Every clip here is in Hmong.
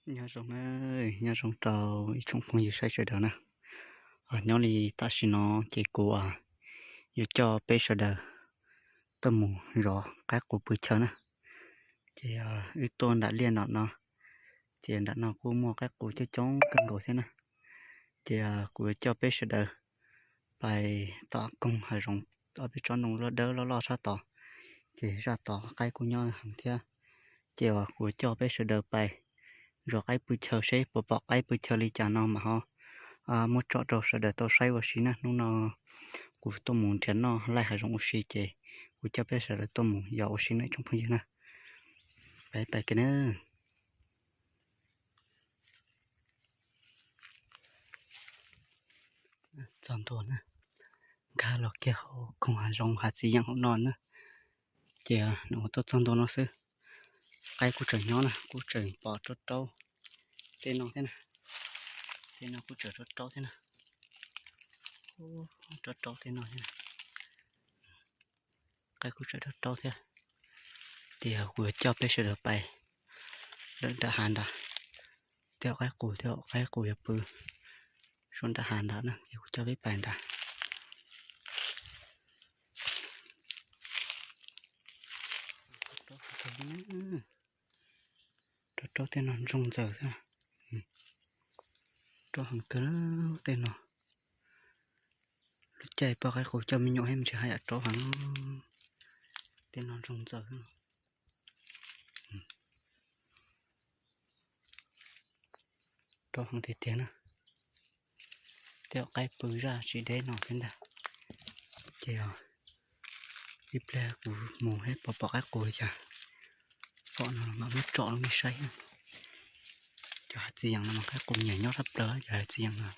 Nyob zoo na, nyob zoo rau ib tsoom phooj ywg saib sawv daws na. Nyob li tam sim no ces kuv yuav coj peb sawv daws tuaj mus zov qaib qus pw chaw na. Ces wb tuaj nram liaj nram no, ces nram no kuj muaj qaib qus coob coob kawg nkaus thiab na. Ces kuv yuav coj peb sawv daws pais tom koog hav zoov, ob peb tsob ntoo loj dawb loj loj sab tod, ces zaj tod qaib kuj nyob heev thiab. Ces uas kuv yuav coj peb sawv daws pais zov qaib pw chaw seb puas pom qaib pw chaw li cas no mas ho muab tso rau sawv daws tau saib ua si na. Hnub no kuv tuaj mus nrhiav noj laij hav zoov ua si ces kuv coj peb sawv daws tuaj mus yos ua si na ib tsoom phooj ywg na. Pais pais kiag na. Txog ntua na, nkag los kiag hauv koog hav zoov hav txiv yeem hauv no na. Ces nws tuaj txog ntua no xwb, qaib kuj tseem nyob na, kuj tseem pom rau raub tej no thiab na. Tej no kuj tseem rau raub thiab na. Rau raub tej no thiab na. Qaib kuj tseem rau raub thiab. Ces kuv yuav coj peb sawv daws pais lawm nram hav nrad. Tej qaib qus, tej qaib qus yuav pw suab nram hav nrad na, ces kuv coj peb pais nrad. Rau raub tej no ntsoog ntxaws xwb. Raub heev kawg tej no. Lub caij poj qaib qus coj me nyuam thiab me ntsis haj yam raub heev. Tej no ntsoog ntxaws xwb. Raub heev tiag tiag na. Tej qaib pw zaj tsis deb no thiab ntag. Ces ib pliag kuv mus thiab pom pom qaib qus li cas, pom no mam muab tso rau nej saib. Cov hav txiv yeem no mas qaib qus nyiam nyob tshaj plaws cov hav txiv yeem no.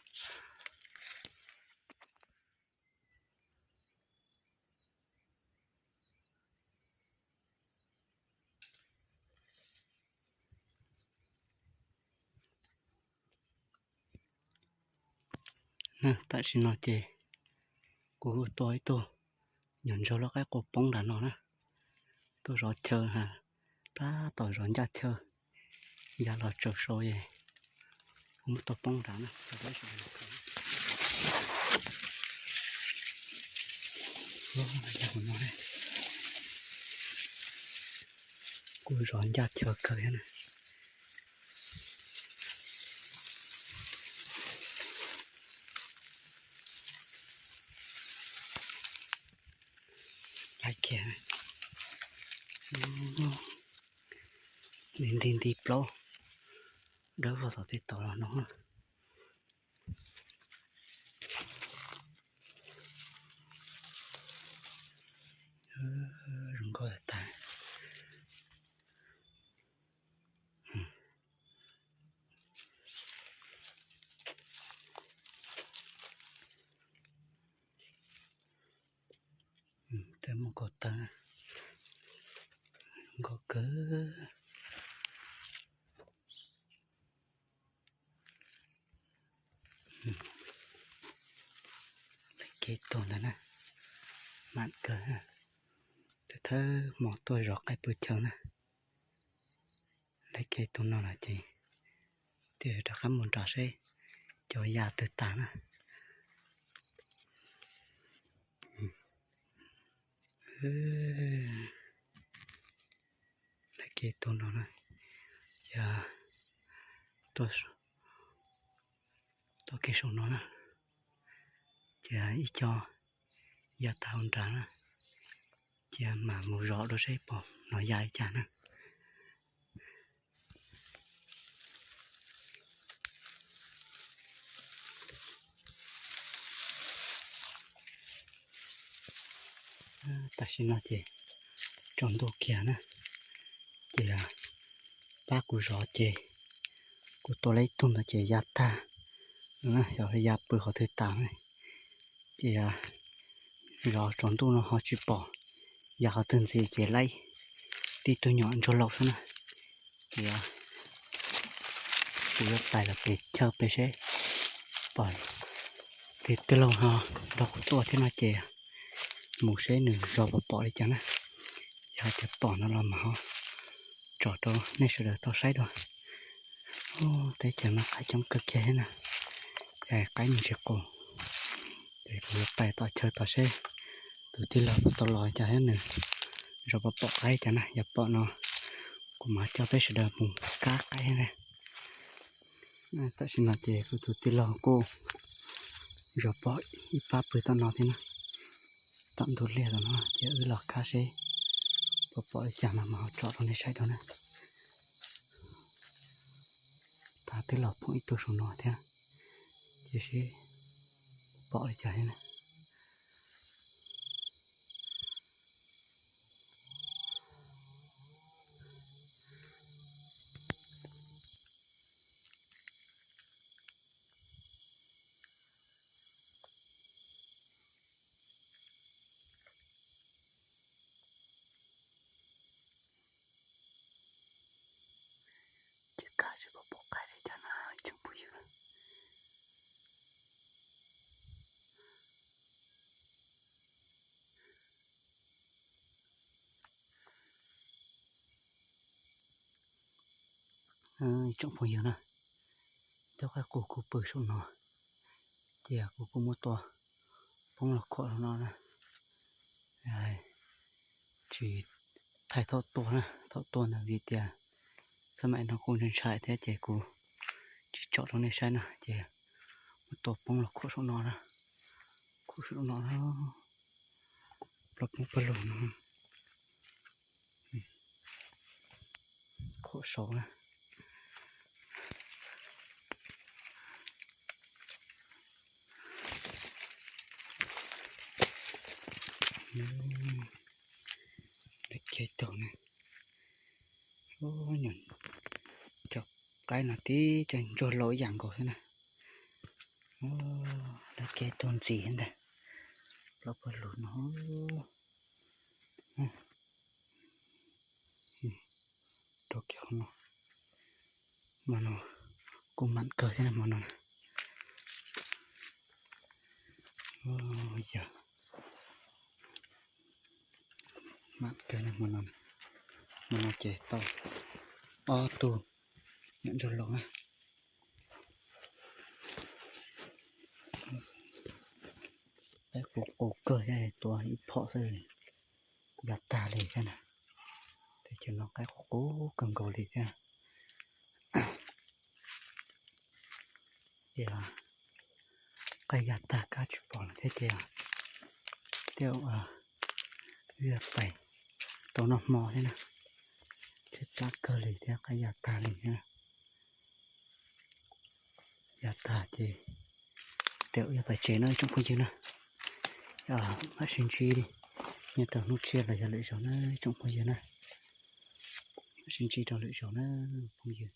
Tam sim no ces kuv tua ib tug nyuam ntsuag loj qaib qus poob nram no na. Tuaj zov chaw, tab tom zov ncaj chaw, ya los tsaws sau es kuv muab tua poob nrad na. Kuj zov ncaj chaw kawg thiab na. Nti nti plaub, dawb vog tom tej tod los no. Zoo nkauj tas tas. Tej muaj kaum tawv, zoo nkauj kawg. Lawv kev tus ntawd na, mam kawg. Thawj thawj hmo tuaj zov qaib pw chaw na. Lawv kev tus no los ces twb rov qab mus nrad seb cov ya twg tas na. Lawv kev tus no na, yog tuaj kev saum no na, ces ib co ya tag hauv nrad na, ces mam mus zov dua seb pom no ya li cas na. Tam sim no ces tsaus ntuj kiag na, ces pab kuv zov ces kuv tua lawm ib tug ntawd ces ya tag, xyov ya pw qhov twg tas na. Ces zov tsaus ntuj no ho tsis pom, ya qhov twg ntxiv ces lawm tib tug nyuam ntsuag laus xwb na. Ces kuv yuav pais los pem chaw pem seb pom tus tij laug ho nrog kuv tuaj thiab no ces mus seb nws zov puas pom li cas na. Yog hais tias pom no los mas ho tso rau nej sawv daws tau saib dua. Teb chaws no qaib coob kawg kiag thiab na, ces qaib mus tsis qus. Ces kuv yuav pais tom chaw tod seb tus tij laug puas tau los cas thiab nws zov pom pom qaib cas na. Yog pom no kuv mam coj peb sawv daws mus kab qaib na. Tam sim no ces kuv tus tij laug kuj zov pom ib pab pw tom no thiab na. Tom ntug liaj tom no ces wb los kab seb puas pom li cas no mas ho tsom rau nej saib dua na. Tab twb los phoom ib tug saum no thiab, cia seb pom li cas thiab na. Ces kab seb puas pom qaib li cas na tsoom phooj ywg. Tsoom phooj ywg na, cov qaib qus kuj pw saum no, ces kuv kuj muab tua poob los khuam saum no na. Tsis thaij thaum tua na, thaum tua ntawd vim tias xab maim no kuj ntshai ntshai thiab ces kuv tsis tsom rau nej saib na, ces muab tua poob los khuam saum no na, khuam saum no na, plaub poob pawg lug no, khuam saud na. Dab kiag tug na, cov qaib no tib co ntsuag laus ib yam nkaus xwb na. Dab kiag tug ntxiv ntag, plaub pawg lug no. Rau kiag qhov no, hmo no kuj mam kawg thiab na hmo no. Yog mam kawg na hmo no, hmo no ces tau ob tug nyuam ntsuag laus na. Qaib qus qus kawg thiab, tua ib phom xwb ya tag li thiab na. Teb chaws no qaib qus qus kawg nkaus li thiab. Ces qaib ya tag kab tsis pom lawm thiab ces tej zaum wb yuav pais tau noj hmo thiab na. Tshaib plab kawg li thiab, qaib ya tag li thiab na. Ya tag ces tej zaum yuav pais tsev no ib tsoom phooj ywg na. Mam sib ntsib nyob rau hnub tshiab los yog lwm zaus na ib tsoom phooj ywg na. Mam sib ntsib rau lwm zaus na phooj ywg.